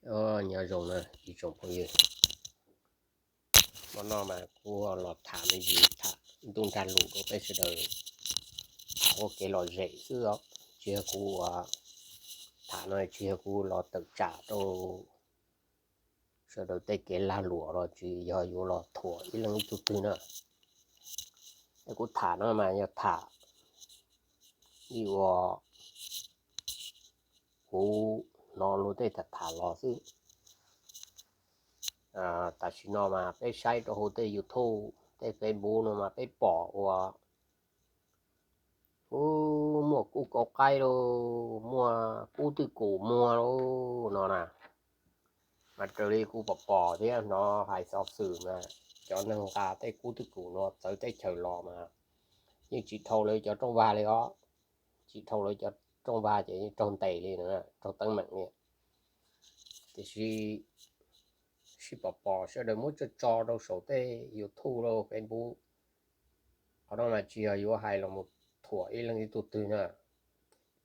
Nyob zoo na ib tsoom phooj ywg, hmo no mas kuv los tham me ntsis tham ntuj nrag lus rau peb sawv daws, tham ua kev lom zem xwb os. Tsis yog kuv ua, tham no tsis yog kuv los tawm tsam rau sawv daws tej kev lag luam los tsis yog yuav los thuam ib leeg ib tug twg na. Es kuv tham no mas yog tham li uas kuv hnov luag tej tham tham los xwb. Tam sim no mas peb saib rau hauv tej YouTube, tej Facebook no mas peb pom ua muaj kub kauv qaib lauj, muaj kub twj kum muag lauj no na. Mas raws li kuv pom pom thiab hnov hais xov xwm mas cov neeg nqa tej kub twj kum no txawv teb chaws los mas yeej tsis dhau lawv cov rooj vag li os. Tsis dhau lawv cov rooj vag ces yeej raug ntes li, raug teeb meem li. Tiam sis sib pom pom sawv daws muab tso tso rau saum tej YouTube lauj Facebook, qhov no mas tsis yog yuav hais los mus thuam ib leeg ib tug twg na.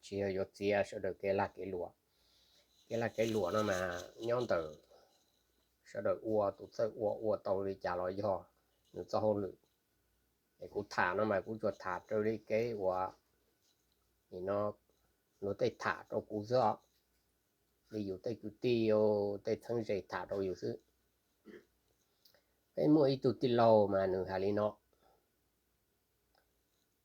Tsis yog yuav txiav sawv daws kev lag kev luam. Kev lag kev luam no mas nyob ntawm sawv daws ua, tus txawj ua ua tau li cas los yog nws txoj hauj lwm. Es kuv tham no mas kuv tsuas tham raws li kev uas nim no luag tej tham rau kuv xwb os, li yus tej kwv tij, tej txheeb ze tham rau yus xwb. Peb muaj ib tug tij laug mas nws hais li no.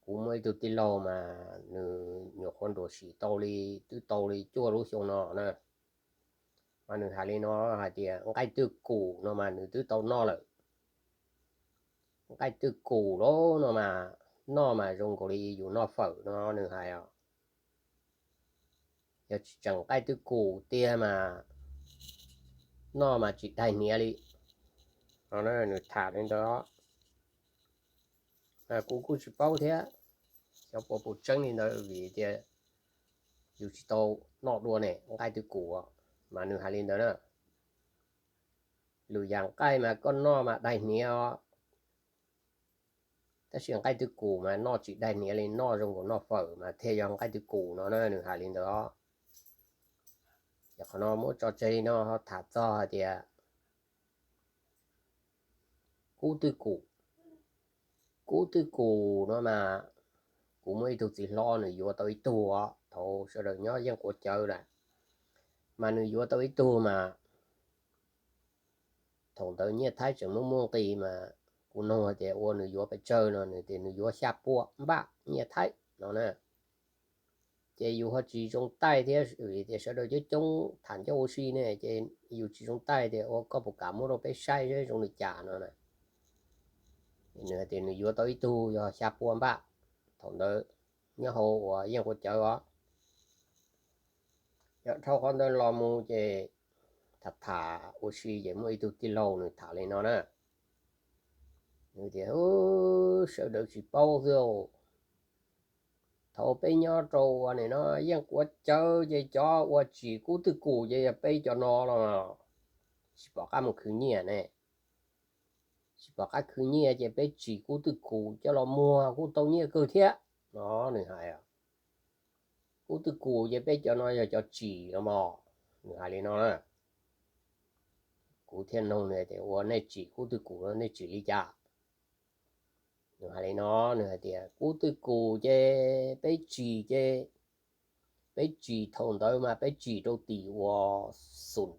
Kuv muaj ib tug tij laug mas nws nyuam qhuav nruam sim tau li, twb tau li cuaj lub xyoo no na. Mas nws hais li no hais tias nqaij twj kum no mas nws twb tau noj lawm. Nqaij twj kum lauj no mas noj mas zoo nkaus li yus noj fawm no nws hais os. Yog tsis tseem nqaij twj kum tiag mas noj mas tsis daig hniav li. Nws tham li ntawd. Kuv kuj tsis paub thiab, xyov puas tseeb li ntawd vim tias yus tsis tau noj dua ne nqaij twj kum, mas nws hais li ntawd na. Lwm yam nqaij mas koj noj mas daig hniav os, tab sis nqaij twj kum mas noj tsis daig hniav li, noj zoo nkaus noj fawm mas thiaj yog nqaij twj kum no na, nws hais li ntawd os. Ces qhov no muab tso tseg li no ho tham txog hais tias kub twj kum. Kub twj kum no mas kuv muaj ib tug txiv hlob nws yuav tau ib tug os, thaum sawv daws nyob yeej quav cawv lawm, mas nws yuav tau ib tug mas thaum ntawd nyiaj Thaib tseem muaj muaj nqis mas kuv nug hais tias ua nws yuav pes tsawg no nws tias nws yuav xya pua npaj nyiaj Thaib no na. Ces yus ho tsis zoo taij thiab vim tias sawv daws coob coob tham ncauj ua si ne, ces yus tsis zoo taij tias ua koj puas kam muab rau peb saib seb zoo li cas no na. Nws hais tias nws yuav tau ib tug yog xya pua npaj, thaum ntawd nyob hauv uas yeej quav cawv os. Yog dhau qhov ntawd los mus ces tham tham ua si ces muaj ib tug tij laug nws tham li no na. Nws tias sawv daws tsis paub xwb, thaum peb nyob rau ua nim no yeej quav cawv ces cov ua tsim kub twj kum ces yog peb cov no los tsis pom qab mus khwv nyiaj ne. Tsis pom qab khwv nyiaj ces peb tsim kub twj kum coj los muag kuj tau nyiaj kawg thiab no, nws hais. Kub twj kum ces peb cov no yog cov tsim los mas, nws hais li no na. Kuv thiaj nug nws tias ua nej tsim kub twj kum no nej tsim li cas? Nws hais li no, nws hais tias kub twj kum ces peb tsim ces peb tsim thaum ntawd mas peb tsim rau tim uas xum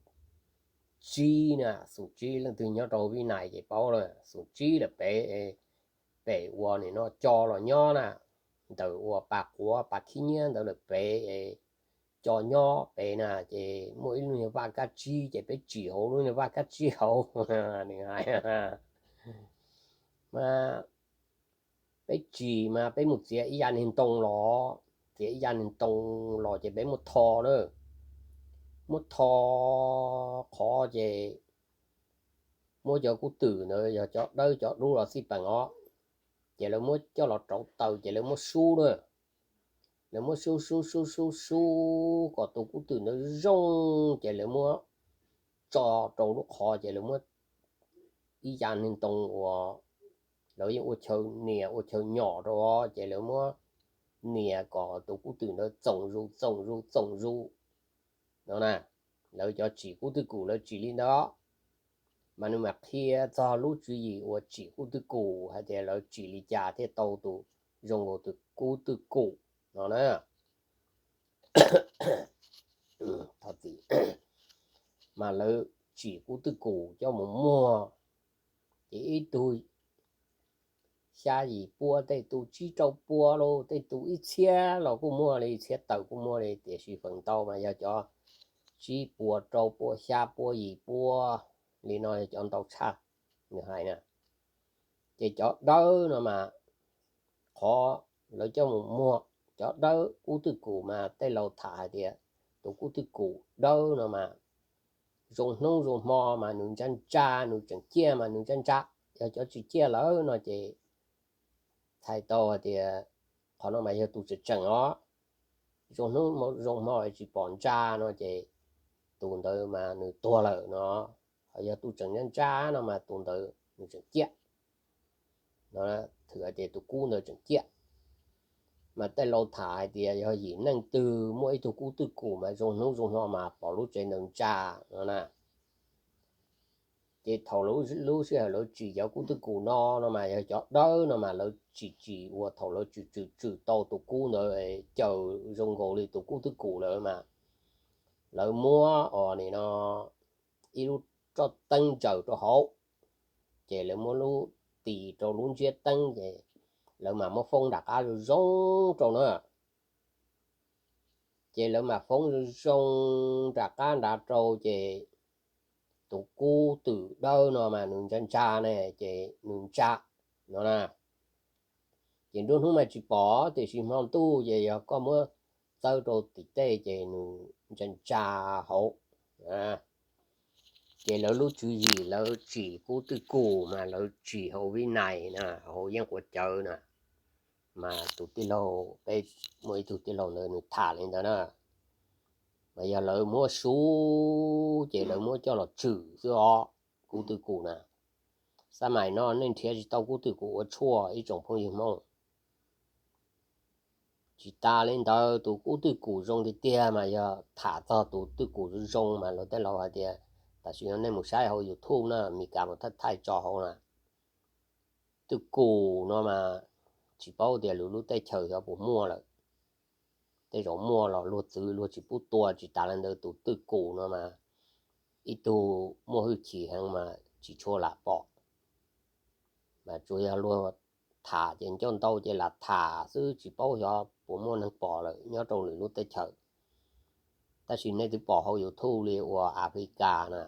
tsib na, xum tsib leej twg nyob rau Vib Nais ces paub lawm, xum tsib lawm pem, pem uas nim no co los nyob na, ntawm uas pas quav pas khib nyiab ntawd lawm pem, co nyob pem na, ces muaj ib lub niag vaj kab tsib ces peb tsim hauv lub niag vaj kab tsib hauv, nws hais. Mas peb tsim mas peb mus txiav ib yam niag ntoo los, txiav ib yam niag ntoo los ces peb muab tho na, muab tho qhov ces muab cov kub twm ntawd yog cov dawb cov dub los xij peem os, ces lawv muab coj los rauv taws ces lawv muab sub na, lawv muab sub sub sub sub sub kom tus kub twm ntawd zoo, ces lawv muab tso rau lub qhov ces lawv muab ib yam niag ntoo uas lawv yeej ua chaw nias ua chaw nyom rau os, ces lawv muab nias kom tus kub twm ntawd txoom zus txoom zus txoom zus no na. Lawv cov tsim kub twj kum lawv tsim li ntawd, mas nws mam qhia txog lub tswv yim uas tsim kub twj kum hais tias lawv tsim li cas thiaj tau tus zoo nkaus tus kub twj kum no na. Mas lawv tsim kub twj kum coj mus muag, ces ib tug xya yim pua, tej tus tsib rau pua los tej tus ib txhiab los kuj muaj li, txhiab tawm kuj muaj li, tiam sis feem ntau mas yog cov tsib pua, rau pua, xya pua, yim pua li no yog cov ntau tshaj nws hais na. Ces cov dawb no mas qhov lawv coj mus muag, cov dawb kub twj kum mas tej laus tham hais tias tus kub twj kum dawb no mas zoo hnub zoo hmo mas nws ntsa ntsa, nws tseem ciaj mas nws ntsa ntsa. Yog cov tsis ciaj lawm no ces txhais tau hais tias qhov no mas yog tus tseem tseem os. Zoo hnub zoo hmo tsis pom ntsa no ces tus ntawd mas nws tuag lawm no. Ho yog tus tseem ntsa ntsa no mas tus ntawd nws tseem ciaj no, hais tias tus kub ntawd tseem ciaj. Mas tej laus tham hais tias yog yim neej twg muaj ib tug kub twj kum mas zoo hnub zoo hmo mas pom lub tsev ntawd ntsa no na. Ces thaum lub sij hawm lawv tsim cov kub twj kum no no mas yog cov dawb no mas lawv tsis tsim uas thaum lawv tsim tsim tau tus kub ntawd caws zoo nkaus li tus kub twj kum lawm mas lawv muab os nim no ib lub roj teeb ntsaws rau hauv, ces lawv muab lub tis rau lub ntsiab teeb ces lawv mam muab foob nram qab zoo zoo rau na. Ces lawv mam foob zoo zoo nram qab nrad rau ces tus kub twj kum dawb no mas nws ntsa ntsa ne ces nws ntsa no na. Ces nruab hnub mas tsis pom, tiam sis hmo ntuj ces yog koj muab txawb rau tim tej ces nws ntsa ntsa hauv. Ces lawv lub tswv yim lawv tsim kub twj kum mas lawv tsim hauv vib nais na, hauv yeeb quav cawv na. Mas tus tij laug, peb muaj ib tug tij laug ntawd nws tham li ntawd na. Mas yog lawv muab suv ces lawv muab coj los tswm xwb os, kub twj kum na. Xab maim no nej nrhiav tsis tau kub twj kum ua tshuaj ib tsoom phooj ywg Hmoob. Tsis tas li ntawd tus kub twj kum zoo tiag tiag mas yog tham txog tus twj kum zoo zoo mas luag tej laus hais tias, tam sim no nej mus saib hauv YouTube na, Meskas mus thaij thaij tso hauv na. Twj kum no mas tsis paub tias lwm lub teb chaws xyov puas muaj lawm. Tej zaum muaj los luag txwv luag tsis pub tua. Tsis tas li ntawd tus twj kum no mas ib tug muaj hwj chim heev mas tsis tshua lam pom. Mas tsuas yog luag tham ces ncauj ntau ces lam tham xwb, tsis paub xyov puas muaj neeg pom lawm nyob rau lwm lub teb chaws. Tab sis nej twb pom hauv YouTube li uas Africa na,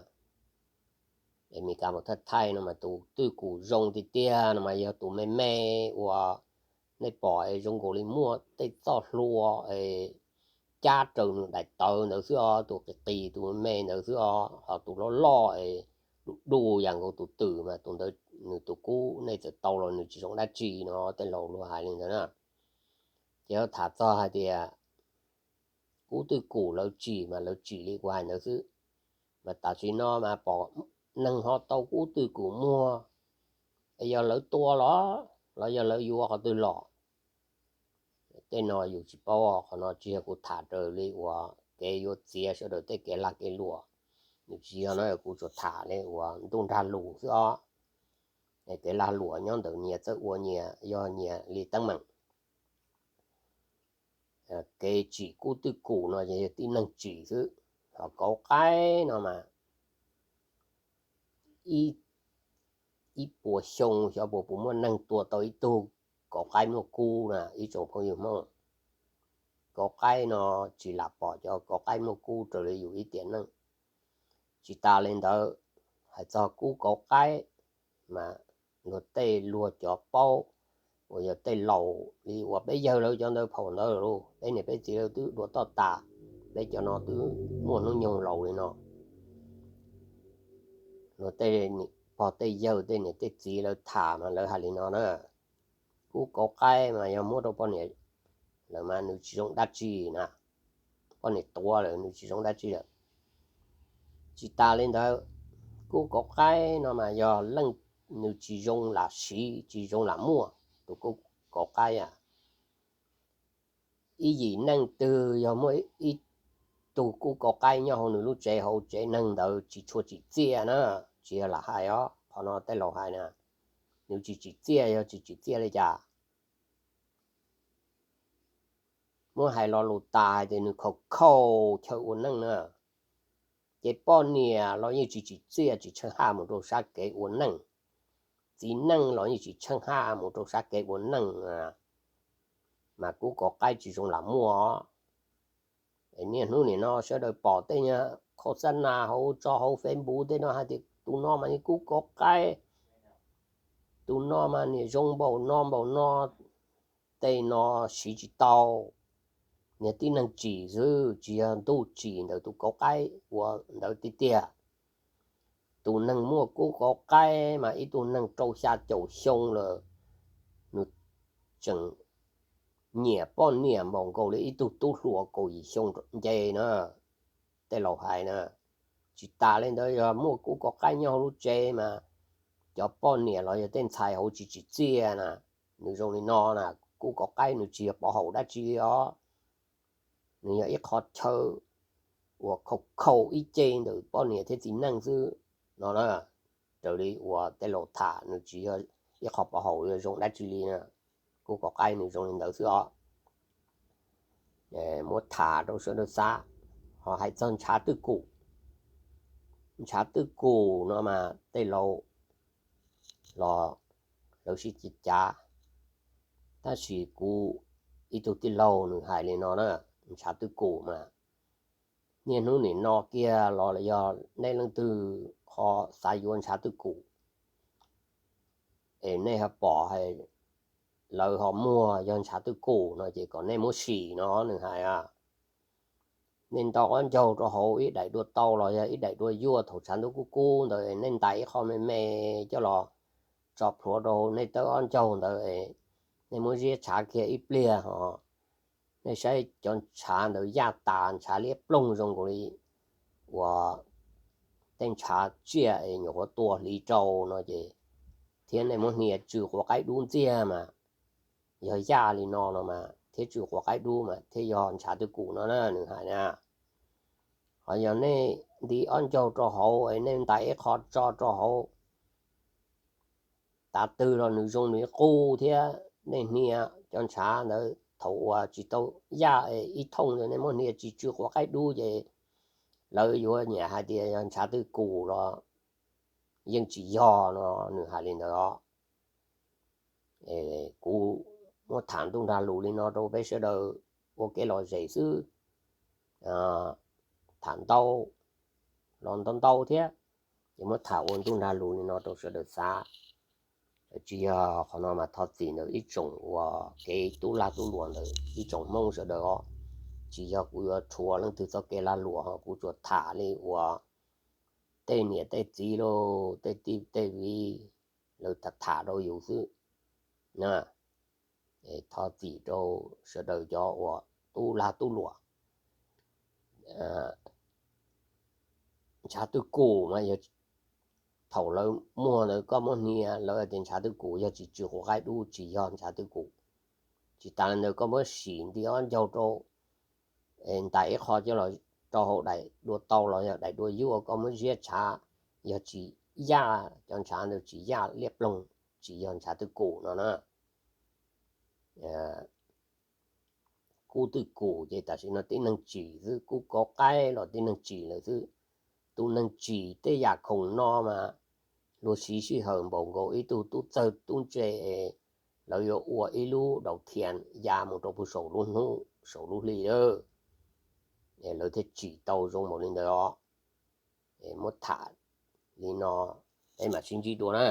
es Meskas mus thaij thaij no mas tus twj kum zoo tiag tiag no mas yog tus me me uas nej pom es zoo nkaus li muaj tej txoj hlua es cab raws nws daim tawv ntawd xwb os, tus qis qis tus me me ntawd xwb os. Ho tus loj loj es du du yam nkaus tus twm mas tus ntawd nws tus kub nej txawm tau los nws tsis zoo dab tsi no, tej laus luag hais li ntawd na. Ces tham txog hais tias kub twj kum lawv tsim mas lawv tsim li kuv hais ntawd xwb. Mas tam sim no mas pom neeg ho tau kub twj kum muag, es yog lawv tua los, los yog lawv yuav qhov twg los? Tej no yus tsis paub, qhov no tsis yog kuv tham raws li uas kev yuav txiav sawv daws tej kev lag kev luam. Nws tsis yog no, kuv tsuas tham li uas ntuj nrag lus xwb os. Kev lag luam nyob ntawm nyias txawj ua nyias, yog nyias li teeb meem. Kev tsim kub twj kum no yog tib neeg tsim xwb. Ho kauv qaib no mas ib puas xyoo xyov puas puas muaj neeg tua tau ib tug kauv qaib muaj kub na ib tsoom phooj ywg Hmoob. Kauv qaib no tsis lam pom cov kauv qaib muaj kub raws li yus ib tiam neej. Tsis tas li ntawd, hais txog kub kauv qaib mas luag tej luag cov paub uas yog tej laus li uas peb yawg lawv cov ntawd phaum ntawd lauj, peb niam peb txiv lawv twb dua toj tas, peb cov no twb muaj hnub nyoog laus li no. Luag tej pog tej yawg tej niam tej txiv lawv tham mas lawv hais li no na, kub kauv qaib mas yog muab rau poj niam lawm mas nws tsis zoo dab tsi na, poj niam tuav lawm nws tsis zoo dab tsi lawm. Tsis tas li ntawd, kub kauv qaib no mas yog leej nws tsis zoo lam siv tsis zoo lam muaj, tus kub kauv qaib a. Ib yim neej twg yog muaj ib tug kub kaub qaib nyob hauv nws lub tsev hauv tsev neeg ntawd tsis tshua tsim txiaj na. Tsis yog lam hais os, qhov no tej laus hais na, nws tsis tsim txiaj, yog tsis tsim txiaj li cas? Muab hais lo lus tas hais tias nws khaus khaus chaw ua neej na. Ces poj niam los yeej tsis tsim txiaj, tsis tshee haj mus rau sab kev ua neej. Txiv neej los yeej tsis tshee haj mus rau sab kev ua neej. Mas kub kaub qaib tsis zoo lam muaj. Niaj hnub nim no sawv daws pom tej nyuag khos xab nas hauv tso hauv Facebook tej no hais tias tus no mas niag kub kaub qaib, tus no mas niag zoo npaum no npaum no, tej no siv tsis tau. Niag tib neeg tsim xwb, tsis yog ntuj tsim ntawm tus kaub qaib ua ntawd tiag tiag. Tus neeg muaj kub kaub qaib mas ib tug neeg rau xya caum xyoo lawm, nws tseem nyiam poj niam npaum nkaus li ib tug tub hluas kaum yim xyoo nce na. Tej laus hais na, tsis tas li ntawd yog muaj kub kaub qaib nyob hauv lub tsev mas cov poj niam los yog tej ntxhais hauv tsis tsim txiaj na. Nws zoo li no na, kub kaub qaib nws tsis yog pov haum dab tsi os. Nws yog ib qho chaw uas khaus khaus ib ce ntawm poj niam thiab txiv neej xwb no na. Raws li uas tej laus tham nws tsis yog ib qho pov haum zoo dab tsi li na. Kub kaub qaib nws zoo li ntawd xwb os. Muab tham rau sawv daws xav. Ho hais txog ntshav twj kum, ntshav twj kum no mas tej laus los lawv sib cav cav, tab sis kuv ib tug tij laug nws hais li no na, ntshav twj kum mas niaj hnub nim no kiag los yog nej leej twg ho xav yuav ntshav twj kum es nej ho pom lawv ho muag yog ntshav twj kum no ces kom nej muab sim no nws hais. Nej ntaus ob ncaug rau hauv ib daim dua tau los yog ib daim dua yuaj thaum tshav ntuj kub kub ntawd, nej ntais ib qho me me coj los tso plhuav rau hauv nej tawb ob ncaug ntawd, nej muab ziab tshav kiag ib pliag ho nej saib cov ntshav ntawd yaj tas ntshav liab ploog zoo nkaus li uas tej ntshav tsiaj es nyuam qhuav tua hliv rau no ces, thiab nej muab hnia tsw quav qaib dub ntxiag mas, yog yaj li no no mas thiab tsw quav qaib dub mas thiaj yog ntshav twj kum no na nws hais na. Ho yog nej nti ob ncaug rau hauv es nej ntais ib qho tso rau hauv, tav twg los nws zoo nws qub thiab nej hnia cov ntshav ntawd thaum uas tsis tau yaj ib thooj ntawd nej muab hnia tsis tsw quav qaib dub ces lawv yuav nyiam hais tias yog ntshav twj kum los yeej tsis yog no nws hais li ntawd os. Kuv muab tham ntuj nrag lus li no rau peb sawv daws ua kev lom zem xwb, tham ntau los ntau ntau thiab, ces muab tham ua ntuj nrag lus li no rau sawv daws xav. Tsis yog qhov no mas thov txim ntawm ib tsoom uas kev tub lag tub luam ntawm ib tsoom Hmoob sawv daws os. Tsis yog kuv yuav rhuav leej twg txoj kev lag luam ho, kuv tsuas tham li uas tej niam tej txiv lauj, tej tij tej viv lawv tham tham rau yus xwb. Thov txim rau sawv daws cov uas tub lag tub luam. Ntshav twj kum mas yog thaum lawv muag ntawd koj muab hnia lawv tias ntshav twj kum, yog tsis tsw quav qaib dub tsis yog ntshav twj kum. Tsis tas li ntawd koj muab sim nti ob ncaug rau, ntais ib qho coj los rau hauv daim dua tau los yog daim dua yuaj, koj muab ziab tshav, yog tsis yaj, cov ntshav ntawd tsis yaj liab ploog, tsis yog ntshav twj kum no na. Kub twj kum ces tam sim no tib neeg tsim xwb, kub kaub qaib los tib neeg tsim lawm xwb. Tus neeg tsim tej yam khoom no mas luag siv sij hawm npaum nkaus ib tug tub txawg tub ntse, lawv yuav ua ib lub daus thias ya mus rau puag saum lub hnub saum lub hli lawm, lawv thiaj tsim tau zoo npaum li ntawd os. Muab tham li no, peb mam sib ntsib dua na.